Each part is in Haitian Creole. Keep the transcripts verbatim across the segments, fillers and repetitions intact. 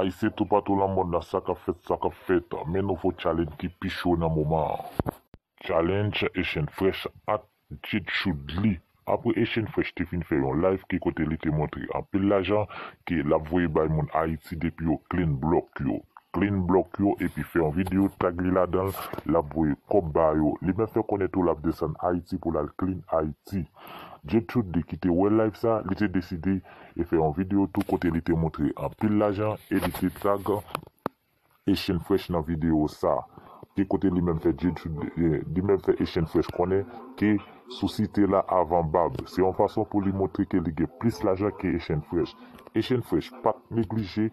Ayisyen toupatou nan mond lan, sa k ap fèt, sa k ap fèt. Men nouvo challenge ki pi cho nan moman an. Challenge Asian Fresh ak Jade Chudley. Apre Asian Fresh te fin fè yon live ki kote li te montre anpil lajan ke l ap voye bay moun Ayiti depi yo clean block yo. Clean block yo epi fè yon videyo tag li ladan l, l ap voye kòb ba yo. Li menm fè konnen tou l ap desann Ayiti pou l al clean Ayiti. Jade Chudley ki te wè live sa, li te deside e fè yon videyo tou kote li te montre anpil lajan e li te tag Asian Fresh nan videyo sa. Ki kote li menm fè Jade Chudley, eh, li menm fè Asian Fresh konnen ke Sousi te la avan bab. Se yon fason pou li montre ke li gen plis lajan ke Asian Fresh. Asian Fresh pa t neglije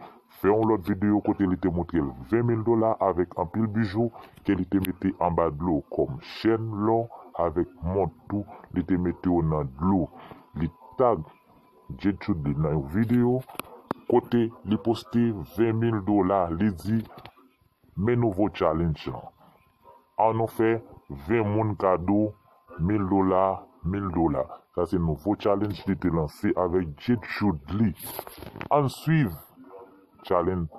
fè yon lòt videyo kote li te montre l ven mil dola avèk anpil bijou ke li te mete anba dlo kòm chèn lò avèk mont tou li te mete yo nan dlo. Li tag Jade Chudley nan yon videyo kote li poste ven mil dola. Li di, men nouvo challenge lan. An nou fè ven moun kado mil dola, mil dola. Sa se nouvo challenge li te lanse avèk Jade Chudley. An swiv challenge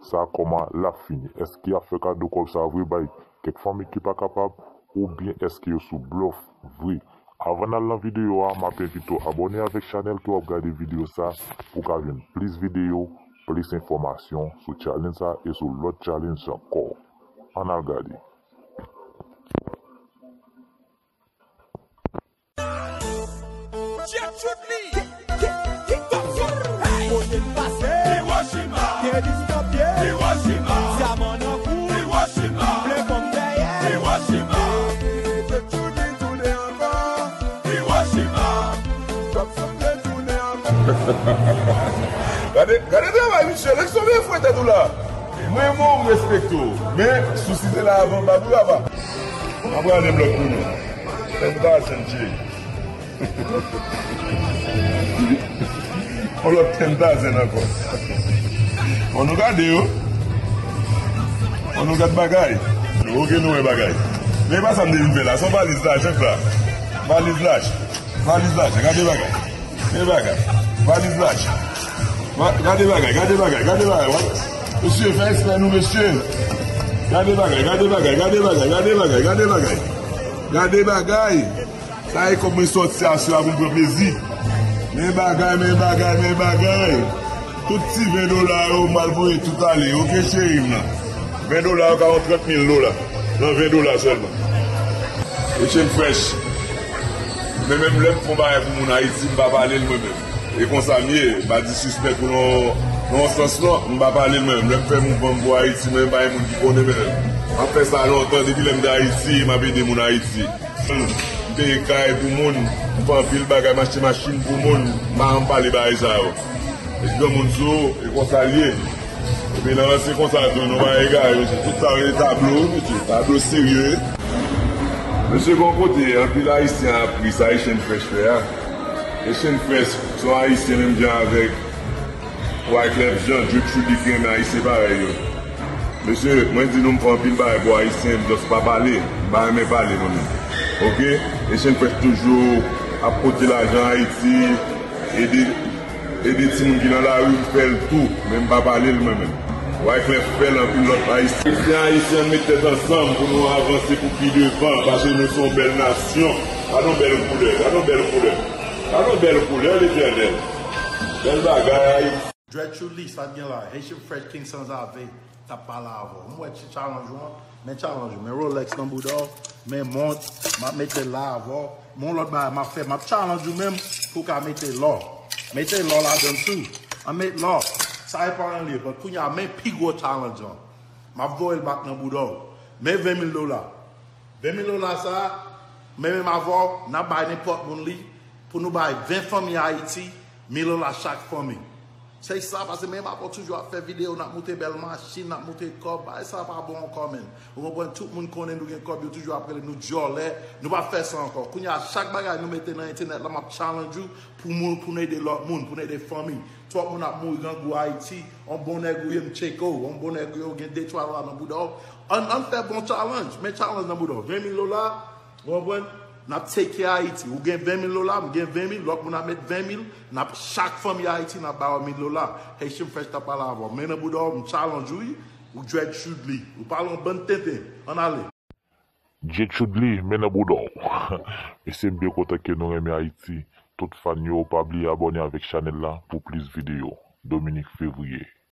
sa kòman l ap fini. Èske y ap fè kado kòb sa vre bay kèk fanmi ki pa kapab oubyen èske yo sou blòf vre? Avan n al nan videyo a, m ap envite w abòne avèk chanèl ke w ap gade videyo sa pou w ka jwenn plis videyo, plis enfòmasyon sou challenge sa e sou lòt challenge ankò. Ann al gade. Kote m pase, Hiroshima. Tenis nan pye, Hiroshima. Dyaman nan kou, Hiroshima. Ble pòm dèyè, Hiroshima. Gade, gade travay misye, lèk sove fwete tou la. Mwen renmen w, m respekte w. Men, Sousi te la avan bab wi papa. Mwen prale blòk pou nou. Ten thousand, cheri. On lòt ten thousand ankò. Fò nou gade yo. Fò nou gad bagay. Ok, nou wè bagay. Men pa sa m te vin fè la. Se yon valiz lajan k la. Valiz lajan. Valiz lajan. Gade bagay. Gade bagay. Valiz lajan. Va- Gade bagay. Gade bagay. Gade bagay. Mesye, fè respè nou, mesye. Gade bagay. Gade bagay. Gade bagay. Gade bagay. Gade bagay. Gade bagay. Sa e kòb mwen sòti a sou a pou m pran plezi. Men bagay, men bagay, men bagay. Tout ti ven dola yo, m al voye tout ale. Ok, cheri m nan. Ven dola yo ka yon trant mil dola. Nan ven dola sèlman. Asian Fresh. Men menm lè m fè yon bagay pou moun Ayiti, m pa pale l mwen menm. E konsa m ye, m pa disrespè ou nan, nan yon sans non, m pa pale l mwen menm. Lè m fè mouvman m pou Ayiti, mwen pa gen moun ki konnen men. M ap fè sa lontan, depi lè m te Ayiti, m ap ede moun Ayiti. M peye kay pou moun, m fè anpil bagay, m achte machin pou moun, m pa janm pale bagay sa yo. E granmoun sou, e konsa l ye. Epi nan se konsa tou, nou pa egare, mesye. Tout sa yo tablo, mesye. Tablo serye. Mesye, gon kote, anpil Ayisyen ap ri sa Asian Fresh fè a. Asian Fresh, se yon Ayisyen menm jan avèk Wyclef Jean, Jade Chudley ki renmen Ayisyen parèy yo. Mesye, mwen di nou m fè anpil bagay pou Ayisyen, m just pa pale, m pa renmen pale mwen menm. Ok? Asian Fresh toujou ap pote lajan Ayiti, ede, ede timoun ki nan lari, m fè l tou, men m pa pale l mwen menm. Wyclef fè l, anpil lòt Ayisyen. Ayisyen, Ayisyen, met tèt ansanm pou nou avanse pou pi devan, paske nou se yon bèl nasyon. Gade yon bèl koulè, gade yon bèl koulè. Gade yon bèl koulè, Letènèl. Bèl bagay, Ayiti. Jade Chudley, sa t gen la? Haitian Fresh King Sanzave t ap pale avè w. M wè ti challenge ou an, men challenge ou, men Rolex nan bouda w, men mont, m ap mete la avè w. Men yon lòt bagay m ap fè, m ap challenge ou menm pou w ka mete lò. Mete lò ladan l tou. An met lò. Sa e pa anyen, but kounye a, men pi gwo challenge lan. M ap voye l back nan bouda w. Men ven mil dola. Ven mil dola sa a, men menm avè w, n ap bay nenpòt moun li, pou nou bay ven fanmi Ayiti, mil dola chak fanmi. Se sa, paske menm avè w toujou ap fè videyo, n ap montre bèl machin, n ap montre kòb, bagay sa pa bon ankò, menm. Ou konprann, tout moun konnen nou gen kòb, yo toujou ap rele nou dyòlè, nou p ap fè sa ankò. Kounye a, chak bagay nou mete nan entènèt la, m ap challenge ou, pou moun, pou n ede lòt moun, pou n ede fanmi. Twòp moun ap mouri grangou Ayiti. On bon nèg ou ye, m tcheke w. On bon nèg ou ye, ou gen de twa dola nan bouda w. Ann, ann fè bon challenge. Men challenge nan bouda w. Ven mil dola. Ou konprann? N ap take care Ayiti. Ou gen ven mil dola, m gen ven mil, lòt moun ap met ven mil, n ap, chak fanmi Ayiti, n ap ba yo mil dola. Haitian Fresh t ap pale avè w. Men nan bouda w, m challenge ou, wi. Ou Djed Choudly. Ou pale yon bann tenten. Ann ale. Djed Choudly, men nan bouda w. Mesye, m byen kontan ke nou renmen Ayiti. Tout fan yo, pa bliye abòne avèk chanèl la pou plis videyo. Dominique Février.